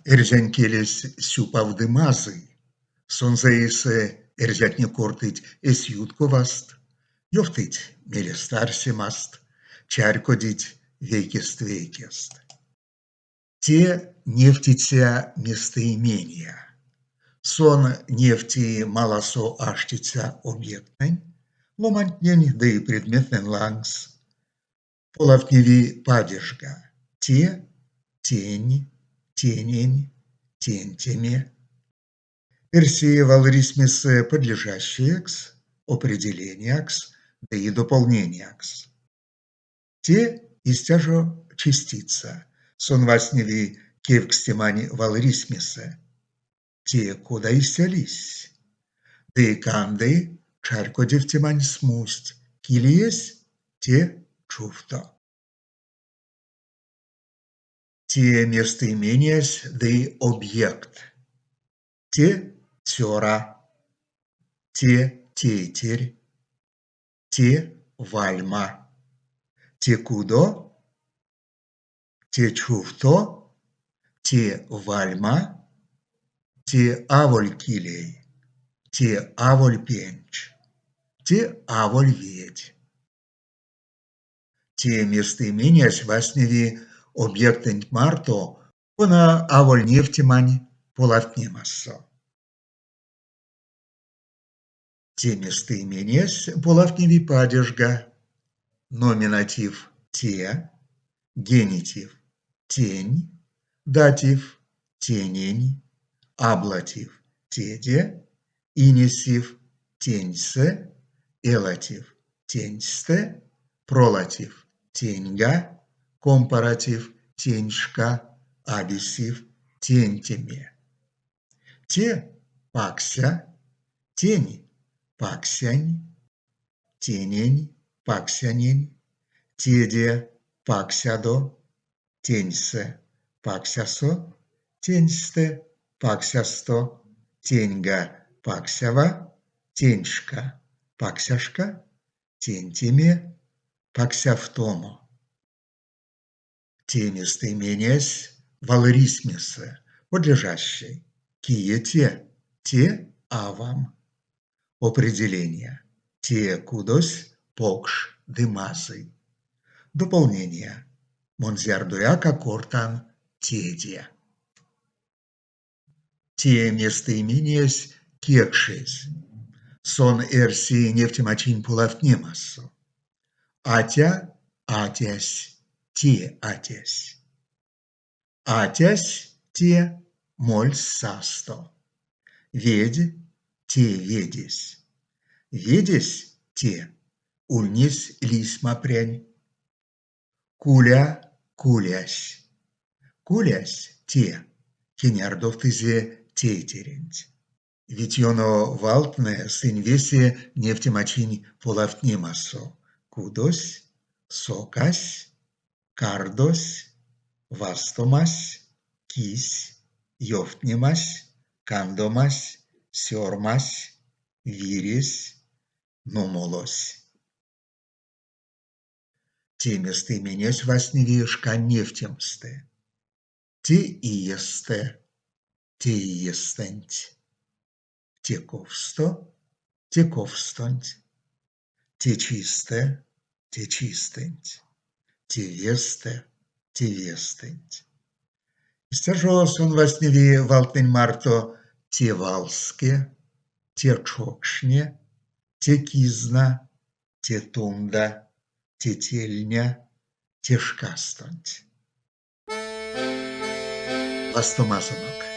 Эрзянь келесь сюпав ды мазый. Сонзэ эйсэ эрзятне кортыть эсь ютковаст, ёвтыть мелест-арсемаст, чарькодить вейкест-вейкест. Те невтиця местоимения. Сон невти маласо аштиця объекттнэнь, ломантнень ды предметтнэнь лангс. Полавтневи падежга: те, тень, тенень, тентеме. Эрси валрисьмесэ подлежащеекс, определениякс ды дополнениякс. Те истя жо частица, сон вастневи кевкстемань валрисьмесэ. Те кода истя лиссь? Ды канды чарькодевтемань смусть, килеесь те чувто. Те местоимениясь ды объект. Те цёра. Те тейтерь. Те вальма. Те кудо. Те чувто. Те вальма. Те аволь килей. Те аволь пенч. Те аволь ведь. Те местоимениясь вастневи объектэнть марто, кона аволь невтемань полавтнемасо. Те местоимениясь полавтневи падежга: номинатив те, генитив тень, датив тенень, аблатив теде, инесив теньсэ, элатив теньстэ, пролатив теньга, компаратив теньшка, абесив тентеме. Те пакся, тень паксянь, тенень паксянень, теде паксядо, теньсэ паксясо, теньстэ паксясто, теньга паксява, теньшка паксяшка, тентеме паксявтомо. Те местоимениясь валрисьмесэ, подлежащей. Кие те? Те авам. Определения. Те кудось покш ды мазый. Дополнения. Мон зярдояк а кортан теде. Те местоимениясь кекшезь. Сон эрси невтемачинь полавтнемасо. Атя атясь, те атясь. Атясь те мольсь састо. Ведь те ведесь. Ведесь те ульнесь лисьмапрянь. Куля кулясь. Кулясь те кенярдовтызе тейтеренть. Вить ёно валтнэ сынь весе невтемачинь полавтнемасо: кудось, сокась, кардось, вастомась, кись, ёвтнемась, кандомась, сёрмась, виресь, нумолось. Те местоимениясь вастневи шкань невтемстэ. Те иестэ, те иестэнть. Те ковсто, те ковстонть. Те чистэ, те чистэнть. Те вестэ, те вестэнть. Истя жо сон вастневи валтнэнь марто те валске, те чокшне, те кизна, те тунда, те тельня, те шкастонть. Вастомазонок!